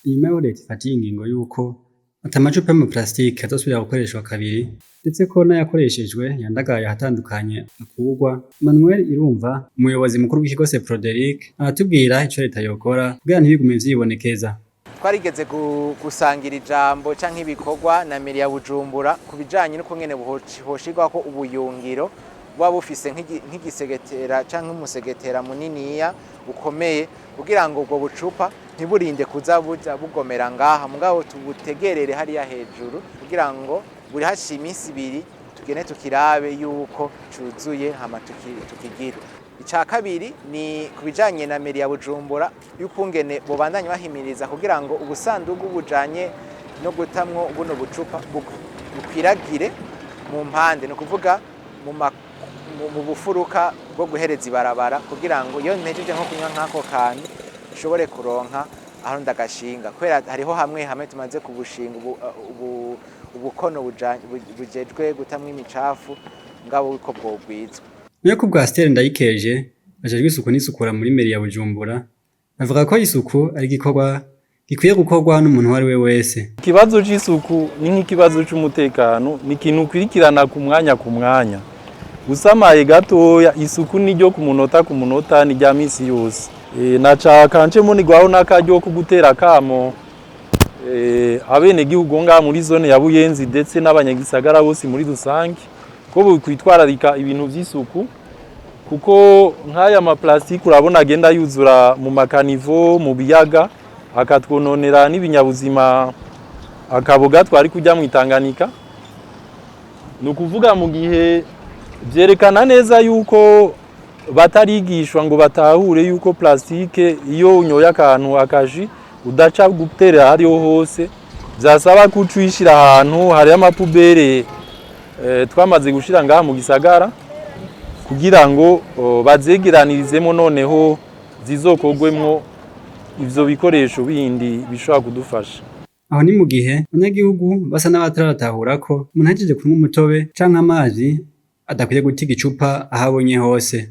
Inyuma y'aho leta ifatiye ingingo y'uko ata macupa y'amaparasitike azosubira gukoreshwa kabiri, ndetse ko n'ayakoreshejwe yandagaye ahatandukanye akurwa, Manuel Irumva, umuyobozi mukuru w'ikigo Seproderic, aratubwira ico leta yokora kugira ntibigume vyibonekeza. Twarigeze gusangira ijambo canke ibikorwa na mairie ya Bujumbura ku bijanye n'ukungene hoshirwako ubuyungiro buba bufise nk'igisegetera canke umusegetera muniniya ukomeye, kugira ngo ubwo bucupa ntiburinde kuza buja bugomera ngaha, mugabo tubutegerere hariya hejuru, kugira ngo buri haciye iminsi 2 tugende tukirabe yuko cuzuye, hama tukigire. Ica kabiri ni ku bijanye na mairie ya Bujumbura, y'ukungene bobandanya bahimiriza kugira ngo ubusandugu bujanye no gutamwo buno bucupa bukwiragire mu mpande, ni ukuvuga mu bufuruka bwo guhereza ibarabara, kugira ngo iyo mpejeje nko kunywa nk'ako kantu nshobore kuronka aho ndagashinga, kubera hariho hamwe hamwe tumaze kubushinga ubukono bujejwe gutamwo imicafu, ngabo uko bwogwizwa. Niyo ku bwa Stella Ndayikeje, ajejwe isuku n'isukura muri mairie ya Bujumbura, avuga ko isuku ari igikorwa gikwiye gukorwa n'umuntu uwo ari we wese. Ikibazo c'isuku ni nk'ikibazo c'umutekano, ni ikintu ukurikirana ku mwanya ku mwanya. Usamaye gatoya, isuku ni ryo ku munota ku munota, ni rya misi yose. Naca nce mbonigwaho n'akaryo ko gutera akamo abenegihugu ngaha muri zone ya Buyenzi, ndetse n'abanyagisagara bose muri rusange, ko bokwitwararika ibintu vy'isuku, kuko nk'aya maplastike urabona agenda yuzura mu ma caniveaux, mu biyaga, akatwononera n'ibinyabuzima, akaboga twari kujya mu Itanganika. Ni ukuvuga mu gihe vyerekana neza yuko batarigishwa ngo batahure yuko plastique, iyo unyoye akantu akaji, udaca guterera hariho hose, vyasaba ko uca uyishira ahantu hari ama poubelles twamaze gushira ngaha mu gisagara, kugira ngo bazegeranirizemo, noneho zizokogwemwo ivyo bikoresho bindi bishobora kudufasha. Aho ni mu gihe abanyagihugu basa n'abataratahura ko umuntu ahejeje kunywa umutobe canke amazi adakwiye guta igicupa aho abonye hose.